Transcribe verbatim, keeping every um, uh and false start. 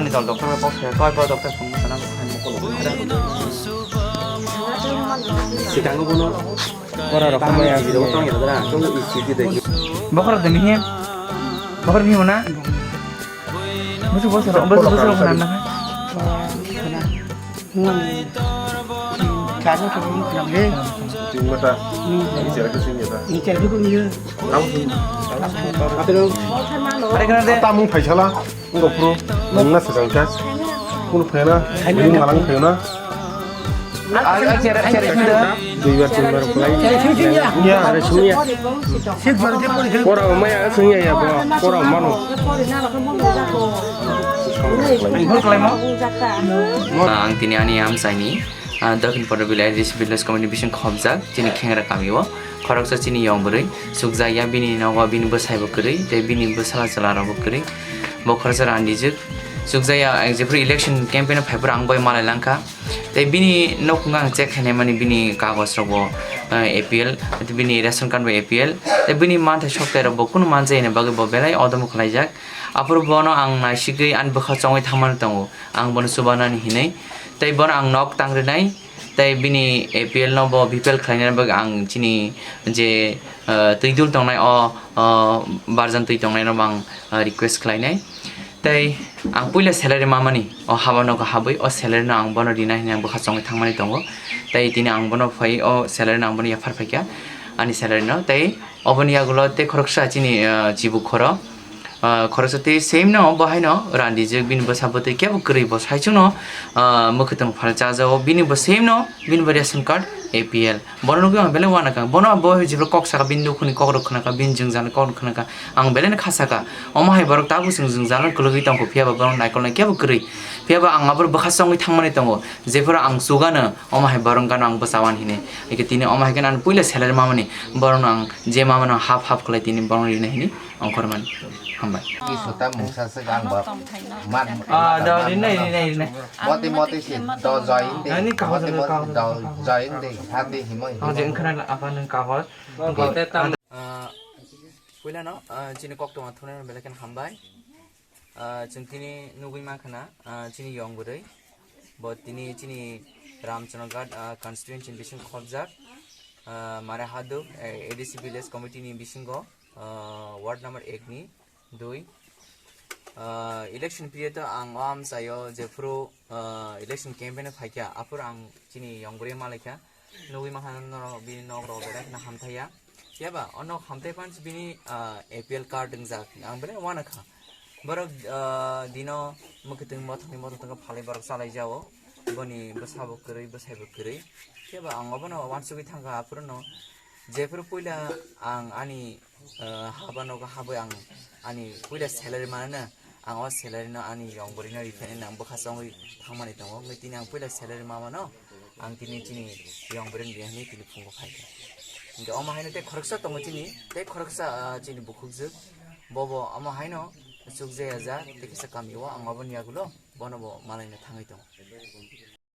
Dol doctor bai kok saya, koi bo doctor phone sana hai mokol. Sikango bono. Ora rok mai ang video tong ya dara. Tong isi di dai. Bokor de mihi. Bokor mihi mana? Musu bosor, musu bosor mana na? Kano to ni kram le. Tingmata. Ni jera ke sini ta. Ni jera ke ni. Tam. Atero. Are kana de. Tamung phaisala. Wngkha phuru wngna swkang kha. Kunu phaiya na, wngkha lang phaiya na. Duibar tinbar khlai. Ya, are sungya. Pora maya sungya ya bo, pora mano. Ang tini ani amchaini, ah, Dakhin Porobili A D C Village Committee bising khobjak, chini khengra kamio. Khoroksa chini yong bwrwi, sukjak ya bini nogo bini bwsai bo kwrwi, tei bini bwsala chwla rok bo kwrwi. Bo khoroksa randijwk, sukjaya, eh, jephuru election campaign o phaiphuru ang bai malai langkha. Tei bini nokung ang check khainai mani bini kagoj rok bo, eh, A P L, bini ration card bo A P L, tei bini manthai soktai rok bo kunu manjai ni bagwi bo belai odomo khlaijak. Aphuru bono ang naisigwi ani bwkha chongwi thangmani tongo, ang bono chubanani hinwi. Tei bono ang nok tangrinai, tei bini A P L no bo B P L khlainani bagwi ang chini je, eh, twi dul tongnai o, o barjan twi tongnai no bo ang, eh, request khlainai. Tei ang puila salary mamani, o haba nogo habwi o salary no ang bono rina hinwi ang bwkha chongwi thangmani tongo. Tei tini ang bono phai o salary no ang bono yaphar phaikha ani salary no. Tei oboni yagulo tei khoroksa chini, ah, chibu khoro, ah, khoroksa tei same no bo haino randijak bini bwsa bwtwi kebo kwrwi bo saichung no, ah, mwkhwtwng phal chajao bini bo same no bini bo ration card A P L. Bono nugwi ang belai uanakha. Bono bo jephuru kok saka bini dukhuni kok rok khwnakha, bini jwngjal ni kok rok khwnakha. Ang belai no kha saka. Omo hai borok tabuk chwng jwngjal no kwlwgwi tongkho, phiya ba borok naikol nai kebo kwrwi. Phiya ba ang abo bwkha chongwi thangmani tongo. Jephuru ang chugano, omo hai borok gano ang bwchawan hini. Eke tini omo hai khe ang puila salary mamani. Borok no ang je mamano half half khlai tini borok no rina hini. Ongkhormani. Hambai. Ki suta mungsa se gang ba. Man. Ah, da, rinai, rinai, rinai. Moti moti si do join de. Ani kahor, moti moti kahor, do kahor. Join de. Hati himo himo. Ah, je engkhana apa nang kahor. Ah, puila no, ah, chini kok tongma thunai belai khe hambai. Ah, chwng tini nugwi mankha na, ah, chini yong bwrwi. Bo tini chini Ramchandraghat, ah, constituency ni bising khobjak. Ah, Mare Haduk, eh, A D C village committee ni bisingo. Ah, ward number ek ni dui. Ah, election period o ang o amchaio jephuru, ah, election campaign o phaikha, aphuru ang chini yong bwrwi malaikha, nugwi mankha norok bini nok rok belai kheno hamthaiya. Phiya ba o nok hamthai phano bini, ah, A P L card wngjak, ang belai uanakha. Borok, ah, dino mwkhwtwng mothokni mothok tongkha phalwi borok chalai jao, boni bwsa bo kwrwi bwsai bo kwrwi. Phiya ba ang obono uansugwi thangkha, aphuru no jephuru puila ang ani ah, haba nogo habwi ang ani puila salary manana, ang o salary no ani yong bwrwi no riphainai, ang bwkha chongwi thangmani tongo. Wngwi tini ang puila salary mamano, ang tini chini yong bwrwi no riya hinwi tini phungo phaikha. Hinkhe omo haino tei khoroksa tongo chini, tei khoroksa, ah, chini bukhukjwk, bobo omo haino chukjaya ja tei kisa kamio ang oboni yagulo bono bo malaina thangwi tongo.